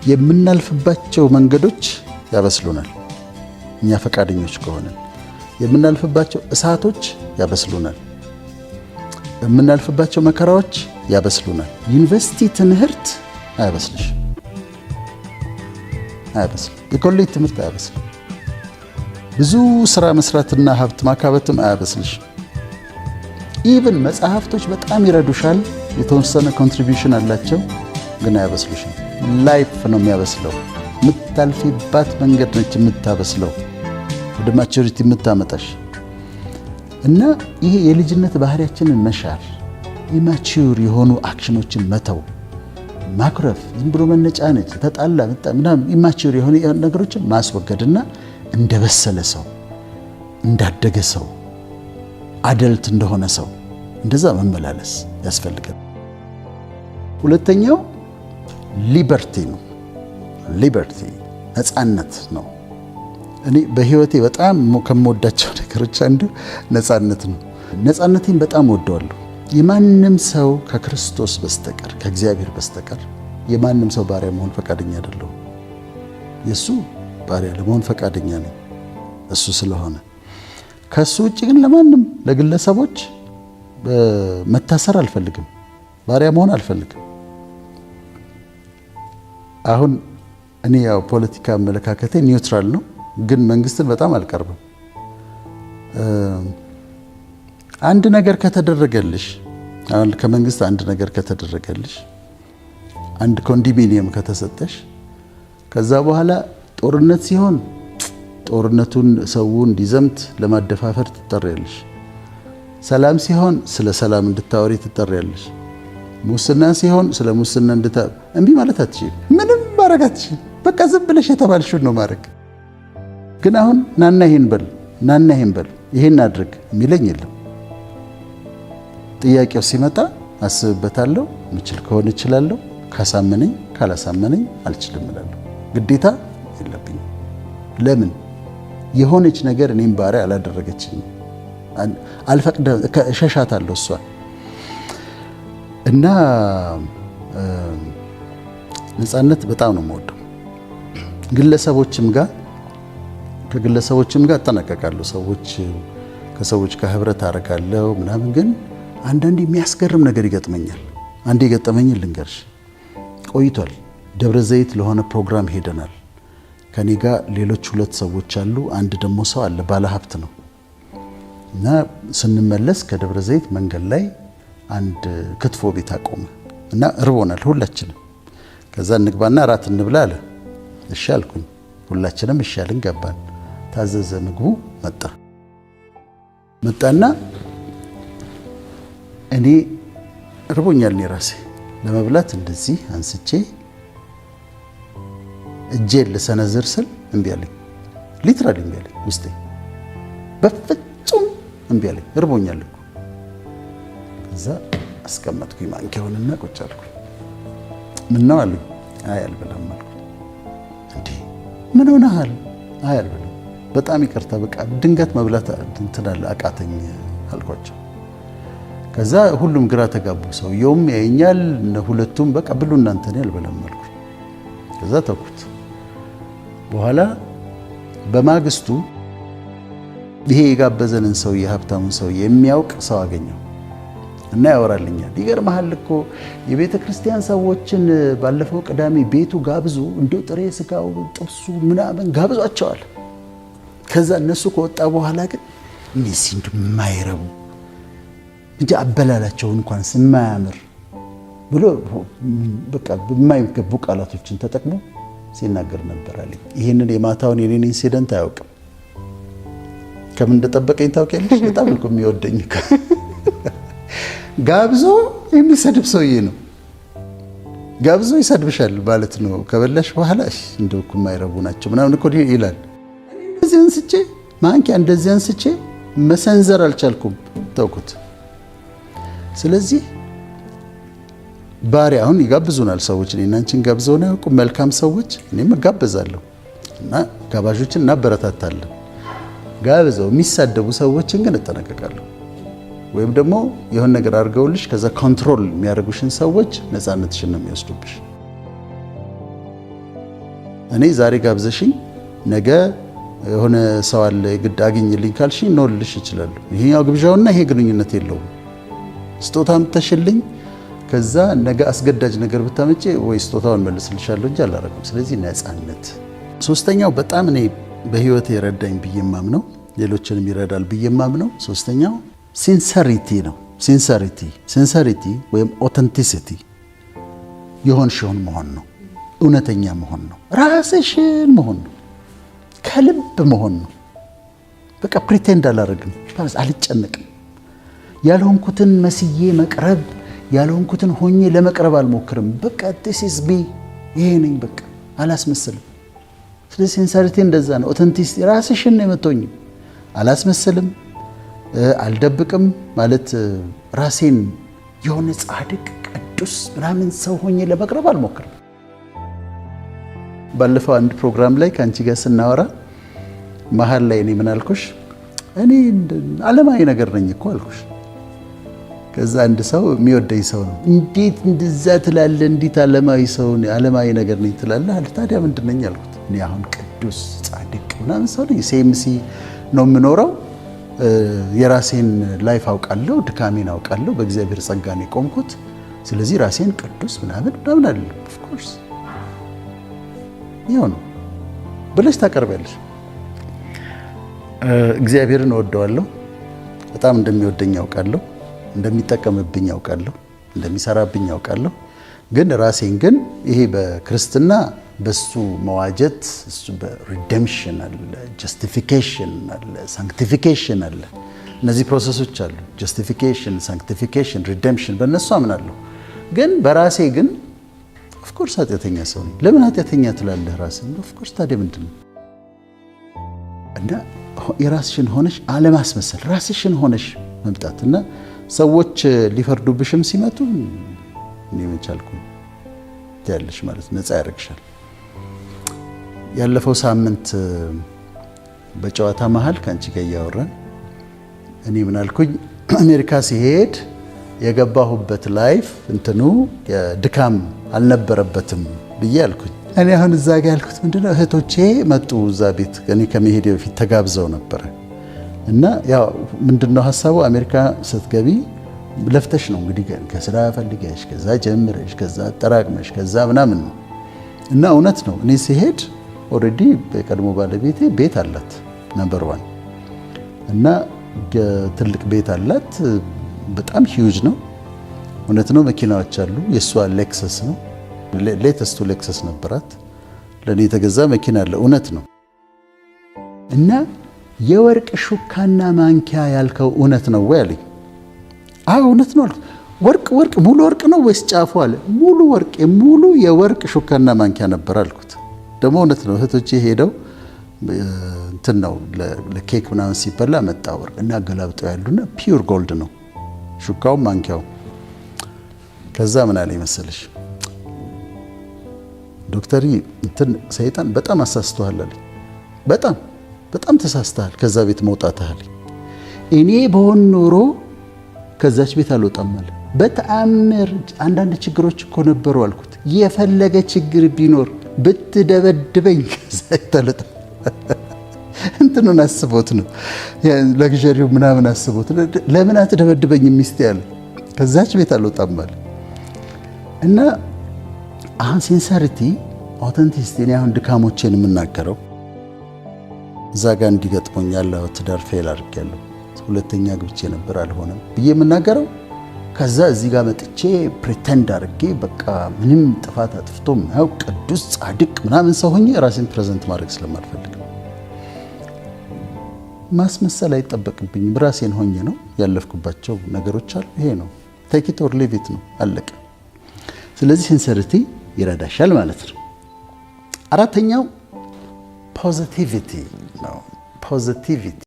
የምናልፍባቸው መንገዶች ያበስሉናል። እኛ ፈቃደኞች ከሆነን የምናልፍባቸው እሳቶች ያበስሉናል። የምናልፍባቸው መከራዎች ያበስሉናል። ዩኒቨርሲቲ ትምህርት አያበስልሽ፣ አያበስልም። የኮሌጅ ትምህርት አያበስልም። ብዙ ስራ መስራትና ሀብት ማካበትም አያበስልሽ። Even መጽሐፍቶች በጣም ይረዱሻል፣ የተወሰነ contribution አላቸው፣ ግን አያበስሉሽም። Life ነው የሚያበስለው። የምታልፊባት መንገድ ነች የምታበስለው፣ ወደ maturity የምታመጣሽ። እና ይሄ የልጅነት ባህሪያችንን መሻር፣ immature የሆኑ action ኖችን መተው፣ ማኩረፍ፣ ዝም ብሎ መነጫነጭ፣ ተጣላ ምናምን immature የሆኑ ነገሮችን ማስወገድና እንደበሰለ ሰው፣ እንዳደገ ሰው፣ adult እንደሆነ ሰው እንደዛ መመላለስ ያስፈልጋል። ሁለተኛው liberty ነው። Liberty ነፃነት ነው። እኔ በህይወቴ በጣም ከምወዳቸው ነገሮች አንዱ ነፃነት ነው። ነፃነቴን በጣም እወደዋለሁ። የማንም ሰው ከክርስቶስ በስተቀር፣ ከእግዚአብሔር በስተቀር የማንም ሰው ባሪያ መሆን ፈቃደኛ አይደለሁም። የእሱ ባሪያ ለመሆን ፈቃደኛ ነኝ እሱ ስለሆነ። ከእሱ ውጭ ግን ለማንም ለግለሰቦች መታሰር አልፈልግም። ባሪያ መሆን አልፈልግም። አሁን እኔ ያው ፖለቲካ አመለካከቴ neutral ነው፣ ግን መንግስትን በጣም አልቀርብም። አንድ ነገር ከተደረገልሽ፣ አሁን ከመንግስት አንድ ነገር ከተደረገልሽ፣ አንድ ኮንዶሚኒየም ከተሰጠሽ፣ ከዛ በኋላ ጦርነት ሲሆን ጦርነቱን ሰው እንዲዘምት ለማደፋፈር ትጠሪያለሽ። ሰላም ሲሆን ስለ ሰላም እንድታወሪ ትጠሪያለሽ። ሙስና ሲሆን ስለ ሙስና እምቢ ማለት አትችይም። ምንም ማድረግ አትችይም። በቃ ዝም ብለሽ የተባልሽውን ነው ማድረግ። ግን አሁን ናና ይሄን በል፣ ናና ይሄን በል፣ ይሄን አድርግ የሚለኝ የለም። ጥያቄው ሲመጣ አስብበታለሁ። ምችል ከሆነ እችላለሁ። ካሳመነኝ፣ ካላሳመነኝ አልችልም እላለሁ። ግዴታ የለብኝም። ለምን? የሆነች ነገር እኔም ባሪያ አላደረገችኝም። አልፈቅደ እሸሻታለሁ እሷን። እና ነፃነት በጣም ነው የምወደው። ግለሰቦችም ጋር ከግለሰቦችም ጋር እጠነቀቃለሁ። ሰዎች ከሰዎች ጋር ህብረት አደርጋለሁ ምናምን፣ ግን አንዳንዴ የሚያስገርም ነገር ይገጥመኛል። አንዴ የገጠመኝን ልንገርሽ። ቆይቷል። ደብረ ዘይት ለሆነ ፕሮግራም ሄደናል። ከኔ ጋር ሌሎች ሁለት ሰዎች አሉ። አንድ ደግሞ ሰው አለ፣ ባለሀብት ነው። እና ስንመለስ ከደብረ ዘይት መንገድ ላይ አንድ ክትፎ ቤት አቆመ እና እርቦናል ሁላችንም። ከዛ እንግባና እራት እንብላ አለ። እሺ አልኩኝ። ሁላችንም እሺ አልን፣ ገባን። ታዘዘ፣ ምግቡ መጣ። መጣና እኔ እርቦኛል፣ እኔ ራሴ ለመብላት እንደዚህ አንስቼ እጄን ልሰነዝር ስል እምቢ አለኝ። Literally እምቢ አለኝ። ውስጤ በፍጹም እምቢ አለኝ። እርቦኛል እኮ። ከዛ አስቀመጥኩኝ ማንኪያውንና ቁጭ አልኩኝ። ምን ነው አሉኝ። አይ አልበላም አልኩኝ። እንዴ ምን ሆነሃል? አይ አልበላም፣ በጣም ይቅርታ፣ በቃ ድንገት መብላት እንትን አለ አቃተኝ አልኳቸው። ከዛ ሁሉም ግራ ተጋቡ። ሰውየውም ያየኛል፣ ሁለቱም በቃ ብሉ እናንተ፣ እኔ አልበላም አልኩኝ። ከዛ ተውኩት። በኋላ በማግስቱ ይሄ የጋበዘንን ሰውዬ፣ ሀብታሙን ሰውዬ የሚያውቅ ሰው አገኘው እና ያወራልኛል። ይገርምሃል እኮ የቤተ ክርስቲያን ሰዎችን ባለፈው ቅዳሜ ቤቱ ጋብዞ እንደው ጥሬ ስጋው ጥብሱ ምናምን ጋብዟቸዋል። ከዛ እነሱ ከወጣ በኋላ ግን እነዚህ እንደው የማይረቡ እንጂ አበላላቸው እንኳን የማያምር ብሎ በቃ የማይገቡ ቃላቶችን ተጠቅሞ ሲናገር ነበር አለኝ። ይህንን የማታውን የኔን incident አያውቅም። ከምን እንደጠበቀኝ ታውቂያለሽ? በጣም እኮ የሚወደኝ ጋብዞ የሚሰድብ ሰውዬ ነው። ጋብዞ ይሰድብሻል ማለት ነው። ከበላሽ በኋላ እንደው እኮ የማይረቡ ናቸው ምናምን እኮ ይላል። እንደዚህ አንስቼ ማንኪያ እንደዚህ አንስቼ መሰንዘር አልቻልኩም፣ ተውኩት። ስለዚህ ባሪያ አሁን ይጋብዙናል ሰዎች፣ እኔና አንቺን ጋብዘውን አያውቁም። መልካም ሰዎች፣ እኔም እጋበዛለሁ እና ጋባዦችን እናበረታታለን። ጋብዘው የሚሳደቡ ሰዎችን ግን እጠነቀቃለሁ። ወይም ደግሞ የሆነ ነገር አድርገውልሽ ከዛ control የሚያደርጉሽን ሰዎች ነፃነትሽን ነው የሚወስዱብሽ። እኔ ዛሬ ጋብዘሽኝ ነገ የሆነ ሰው አለ ግድ አግኝልኝ ካልሽኝ no ልልሽ እችላለሁ። ይሄኛው ግብዣውና ይሄ ግንኙነት የለውም። ስጦታ አምጥተሽልኝ ከዛ ነገ አስገዳጅ ነገር ብታመጪ ወይ ስጦታውን መልስልሻለሁ እንጂ አላረግም። ስለዚህ ነፃነት። ሶስተኛው በጣም እኔ በህይወት የረዳኝ ብዬ የማምነው፣ ሌሎችንም ይረዳል ብዬ የማምነው ሶስተኛው sincerity ነው። Sincerity ወይም authenticity የሆንሽውን መሆን ነው። እውነተኛ መሆን ነው። ራስሽን መሆን ነው። ከልብ መሆን ነው። በቃ pretend አላደርግም፣ አልጨነቅም። ያልሆንኩትን መስዬ መቅረብ፣ ያልሆንኩትን ሆኜ ለመቅረብ አልሞክርም። በቃ this is me፣ ይሄ ነኝ። በቃ አላስመስልም። ስለዚህ sincerity እንደዛ ነው። Authenticity ራስሽን ነው የምትሆኚው። አላስመስልም፣ አልደብቅም። ማለት ራሴን የሆነ ጻድቅ ቅዱስ ምናምን ሰው ሆኜ ለመቅረብ አልሞክርም። ባለፈው አንድ ፕሮግራም ላይ ከአንቺ ጋር ስናወራ መሀል ላይ እኔ ምን አልኩሽ? እኔ ዓለማዊ ነገር ነኝ እኮ አልኩሽ። ከዛ አንድ ሰው፣ የሚወደኝ ሰው ነው፣ እንዴት እንደዛ ትላለህ? እንዴት ዓለማዊ ሰው ዓለማዊ ነገር ነኝ ትላለህ አለ። ታዲያ ምንድን ነኝ አልኩት። እኔ አሁን ቅዱስ ጻድቅ ምናምን ሰው ነኝ። ሲኤምሲ ነው የምኖረው። የራሴን life አውቃለሁ፣ ድካሜን አውቃለሁ። በእግዚአብሔር ጸጋ ነው የቆምኩት። ስለዚህ ራሴን ቅዱስ ምናምን ምናምን አይደለም። Of course ይኸው ነው ብለሽ ታቀርቢያለሽ። እግዚአብሔርን እወደዋለሁ። በጣም እንደሚወደኝ አውቃለሁ። እንደሚጠቀምብኝ አውቃለሁ። እንደሚሰራብኝ አውቃለሁ። ግን ራሴን ግን ይሄ በክርስትና በሱ መዋጀት፣ እሱ በ redemption አለ፣ justification አለ፣ sanctification አለ። እነዚህ process ኦች አሉ። Justification፣ sanctification፣ redemption በእነሱ አምናለሁ። ግን በራሴ ግን of course ኃጢአተኛ ሰው ነኝ። ለምን ኃጢአተኛ ትላለህ ራስህን? Of course፣ ታዲያ ምንድን ነው? እና የራስሽን ሆነሽ አለማስመሰል፣ ራስሽን ሆነሽ መምጣት እና ሰዎች ሊፈርዱብሽም ሲመጡ እኔ መቻልኩ ያለሽ ማለት ነፃ ያደርግሻል። ያለፈው ሳምንት በጨዋታ መሀል ከአንቺ ጋር እያወራን እኔ ምን አልኩኝ? አሜሪካ ሲሄድ የገባሁበት life እንትኑ ድካም አልነበረበትም ብዬ አልኩኝ። እኔ አሁን እዛ ጋ ያልኩት ምንድነው፣ እህቶቼ መጡ እዛ ቤት፣ እኔ ከመሄዴ በፊት ተጋብዘው ነበረ። እና ያው ምንድነው ሀሳቡ፣ አሜሪካ ስትገቢ ለፍተሽ ነው እንግዲህ፣ ከስራ ፈልገሽ፣ ከዛ ጀምረሽ፣ ከዛ አጠራቅመሽ፣ ከዛ ምናምን ነው። እና እውነት ነው፣ እኔ ስሄድ already የቀድሞ ባለቤቴ ቤት አላት፣ number one፣ እና ትልቅ ቤት አላት። በጣም huge ነው። እውነት ነው። መኪናዎች አሉ። የእሷ Lexus ነው፣ latest ኡ Lexus ነበራት። ለእኔ የተገዛ መኪና አለ። እውነት ነው። እና የወርቅ ሹካና ማንኪያ ያልከው እውነት ነው ወይ አለኝ። አዎ እውነት ነው አልኩት። ወርቅ ሙሉ ወርቅ ነው ወይስ ጫፉ አለ። ሙሉ ወርቅ፣ ሙሉ የወርቅ ሹካና ማንኪያ ነበር አልኩት። ደግሞ እውነት ነው። እህቶቼ ሄደው እንትን ነው፣ ለኬክ ምናምን ሲበላ መጣ ወርቅ እና ገላብጠው ያሉና pure gold ነው ሹካውም ማንኪያው። ከዛ ምን አለ መሰለሽ፣ ዶክተር እንትን ሰይጣን በጣም አሳስተዋል አለኝ። በጣም በጣም ተሳስተሃል፣ ከዛ ቤት መውጣትህ አለኝ። እኔ ብሆን ኖሮ ከዛች ቤት አልወጣም አለ። በተአምር አንዳንድ ችግሮች እኮ ነበሩ አልኩት። የፈለገ ችግር ቢኖር ብትደበድበኝ ከዛ ቤት አልወጣም። እንትኑን አስቦት ነው፣ luxury ው ምናምን አስቦት፣ ለምን አትደበድበኝ ሚስቴ አለ። ከዛች ቤት አልወጣም አለ። እና አሁን sincerity፣ authenticity፣ እኔ አሁን ድካሞቼን የምናገረው እዛ ጋር እንዲገጥሞኛል፣ ትዳር fail አድርጌያለሁ፣ ሁለተኛ ግብቼ ነበር አልሆነም ብዬ የምናገረው፣ ከዛ እዚህ ጋር መጥቼ pretend አድርጌ በቃ ምንም ጥፋት አጥፍቶ የማያውቅ ቅዱስ ጻድቅ ምናምን ሰው ሆኜ ራሴን present ማድረግ ስለማልፈልግ ነው። ማስመሰል አይጠበቅብኝም። ራሴን ሆኜ ነው፣ ያለፍኩባቸው ነገሮች አሉ። ይሄ ነው፣ take it or leave it ነው፣ አለቀ። ስለዚህ sincerity ይረዳሻል ማለት ነው። አራተኛው positivity ነው። Positivity